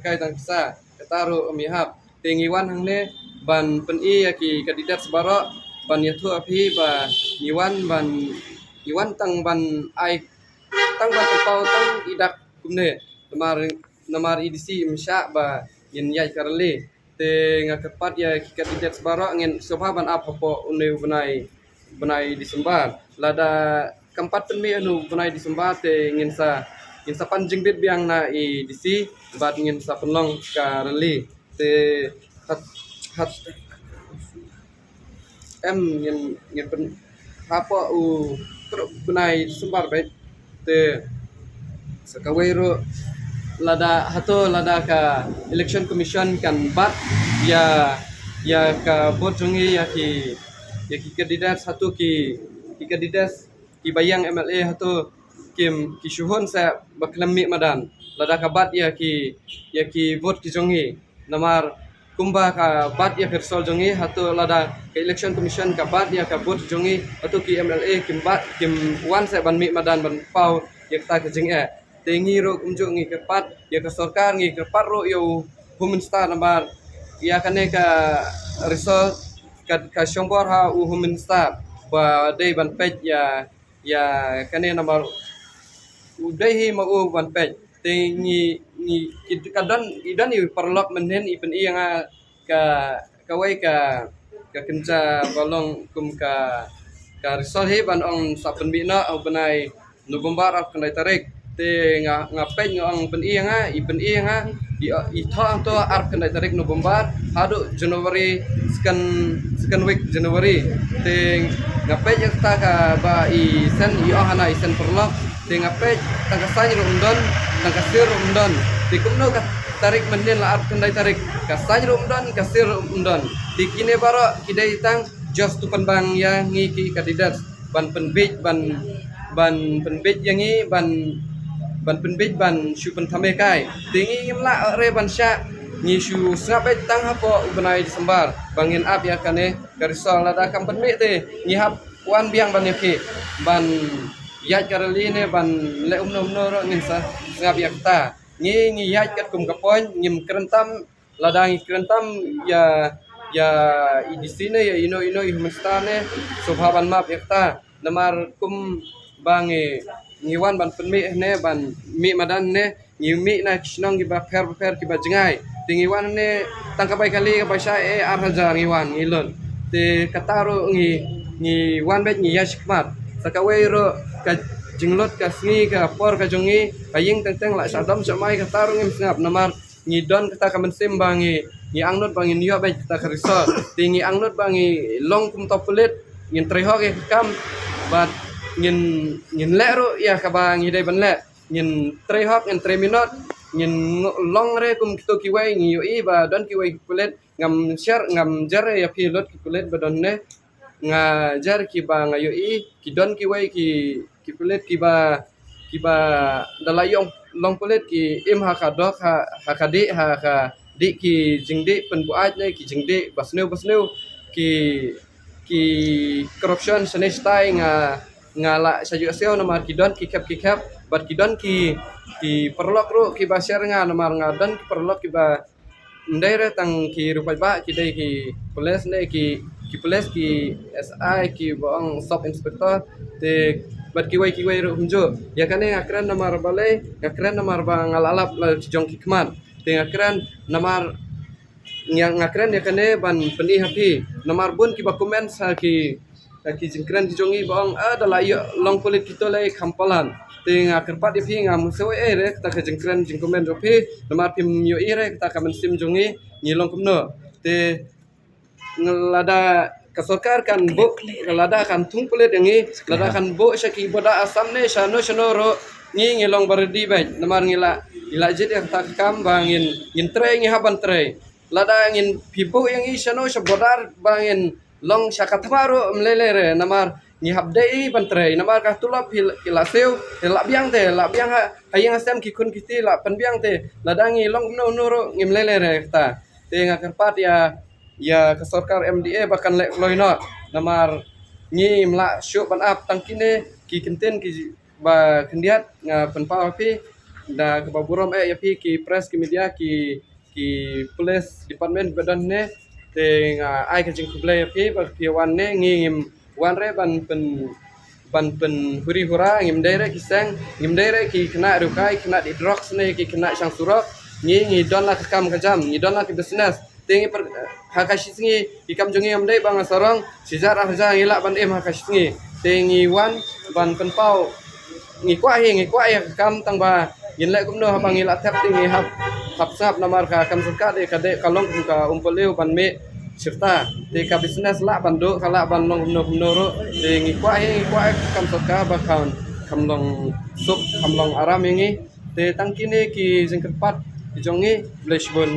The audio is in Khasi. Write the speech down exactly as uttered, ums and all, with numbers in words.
ai tang pisa, kata ruh ym ïahap. Te ngi wan hangne ban pyni ïa ki candidates baroh, ban ïathuh ïa phi ba ngi wan ban, ngi wan tang ban ai, tang ban pynpaw tang i dak kumne. Namar, namar i DC ym shah ba ngin ïaid ka rally. Te nga kyrpad ïa ki candidates baroh, ngin sngewbha ban ap hapoh une u bnai, bnai December. Lada kam pat pynmih une u bnai December te ngin sa, ngin sa pan jingbit biang na i DC bad ngin sa pynlong ka rally. Te hat, hat em ngin, ngin pyn, hapoh u tru bnai December beit. Te sa kawei ruh, lada hato, lada ka Election Commission kan bat ïa, ïa ka vote jong ngi ïa ki, ïa ki candidates, hato ki, ki candidates kiba ïeng MLA hato kim, ki shu hun sa ba khlem mih madan. Lada ka bat ïa ki, ïa ki vote ki jong ngi. Namar kumba ka bat ïa ka result jong ngi, hato lada ka Election Commission ka bat ïa ka vote jong ngi, hato ki MLA kim bat, kim wan sa ban mih madan ban paw ïa kata ka jingeh. Te ngi ruh kumjuh ngi kyrpad ïa ka sorkar, ngi kyrpad ruh ïa u Home Minister namar ïa kane ka result ka, ka shong bor ha u Home Minister ba dei ban peit ïa, ïa kane namar u dei hi ma u ban peit. Te ngi, ngi, ki, ka don, i don i paralok mynhynnin i pyni ïa nga ka, kawei ka, ka kynja ba long kum ka, ka result hi ban ong sa pynmih noh ha u bnai November arphew khyndai tarik. Te nga, nga peit nga ong pyni ïa nga, i pyni ïa nga, i, i thoh hangto arphew khyndai tarik November haduh January second, second week January. Te nga peit ïa kata kaba i send, i ong hana i send paralok. Te nga peit tang ka saiñ ruh ym don, tang ka sir ruh ym don. Te kumno ka tarik mynhynnin la arphew khyndai tarik, ka saiñ ruh ym don, ka sir ruh ym don. Te kine baroh ki dei tang just to pynbang ïa ngi ki candidates ban pynbiej, ban, ban pynbiej ïa ngi, ban, ban pynbiej ban shu pynthame kai. Te ngi ngim lah re ban shah, ngi shu sngap beit tang hapoh u bnai December ba ngin ap ïa kane ka result. Lada kam pynmih te ngi hap wan biang ban ïa ki, ban ïaid ka rally ne ban leh umno umno ruh ngin sa sngap ïa kata. Ngi, ngi ïaid katkum ka point, ngim kren tam, lada ngi kren tam ïa, ïa i DC ne ïa ino ino i Home Minister ne, sngewbha ban map ïa kata. Namar kumba ngi, ngi wan ban pynmih ne, ban mih madan ne, ngi mih na ki shnong kiba pher bapher kiba jngai. Te ngi wan ne tang ka bai kali kaba shai, eh, ar hajar ngi wan ngi lut. Te kata ruh ngi, ngi wan beit ngi ïa shikmat. Sa kawei ruh ka jinglut ka sngi ka por ka jong ngi, ka ïing teng teng la shah dom shah mai, kata ruh ngim sngap namar ngi don kata ka mynsiem ba ngi, ngi angnud ba ngin ïoh beit kata ka result. Te ngi angnud ba ngi long kum uto u pulit, ngin trei hok ïa ka kam bad ngin, ngin leh ruh ïa kaba ngi dei ban leh. Ngin trei hok, ngin trei minot, ngin long re kum kito kiwei. Ngi ïohi ba don kiwei ki pulit, ngam share, ngam jer ïa phi lut ki pulit ba don ne. Nga jer kiba nga ïohi, ki don kiwei ki, ki pulit kiba, kiba da la ïoh long pulit ki im ha ka dok, ha, ha ka dih, ha ka dih ki jingdih pynbuaid ne ki jingdih ba sniew ba sniew, ki, ki corruption shane shatai. Nga, nga la sha ïohsngew namar ki don ki khep ki khep bad ki don ki, ki paralok ruh kiba share nga, namar nga don ki paralok kiba ym dei re tang ki rupai ba ki dei ki pulit ne ki, ki pulit, ki SI, kiba ong sub inspector. Te bad kiwei kiwei ruh kumjuh. Ïa kane nga kren namar balei? Nga kren namar ba nga la lap la jong ki khmat. Te nga kren namar nga, nga kren ïa kane ban pyni ha phi. Namar bun kiba comment ha ki, ha ki jingkren ki jong ngi ba ong, ah, da la ïoh long pulit kito lei kham palat. Te nga kyrpad ïa phi, ngam sngewsih ei re kata ka jingkren jingcomment jong phi. Namar phim ïohi re kata ka mynsiem jong ngi, ngi long kumno. Te lada ka sorkar kan buh, lada kan thung pulit ïa ngi, lada kan buh sha ki border Assam ne shano shano ruh, ngi, ngi long ba ready beit. Namar ngi la, ngi la jied ïa kata ka kam ba ngin, ngin trei, ngi hap ban trei. Lada ngin, phi buh ïa ngi shano sha border ba ngin long sha ka thma ruh ym lei lei re, namar ngi hap dei ban trei, namar ka tulop phi, ki la siew, ki la biang te, la biang ha, ha ïing ha sem ki khun ki kti la pynbiang te, lada ngi long kumno kumno ruh ngim lei lei re kata. Te nga kyrpad ïa, ïa ka sorkar MDA ba kan leh kloi noh, namar ngim lah shuh ban ap tang kine ki kyntien ki ba khyndiat nga pynpaw ha phi. Da kaba burom eh ïa phi ki press, ki media, ki ki police department ba don ne, te nga ai ka jingkhublei ïa phi ba phi wan ne. Ngi ngim wan re ban pyn ban pynhuri hura, ngim dei re ki seng, ngim dei re ki khynnah riewkai, khynnah dih drugs ne ki khynnah shang surok. Ngi ngi don la ka kam ka jam, ngi don la ka business. Te ngi per, ha ka shi sngi ki kam jong ngi ym dei ba nga sarong, shi hajar ar hajar ngi lah ban im ha ka shi sngi. Te ngi wan ban pynpaw, ngi kwah hi, ngi kwah ïa ka kam, tang ba ngin leh kumno haba ngi la thep te ngi hap hap sngap, namar ka kam sorkar te ka dei ka long kum ka umpolio ban mih shirta. Te ka business lah ban duh, ka lah ban long kumno kumno ruh. Te ngi kwah hi, ngi kwah ïa ka kam sorkar ba kan kam long suk, kam long aram ïa ngi. Te tang kine ki jingkyrpad ki jong ngi. Khublei shibun.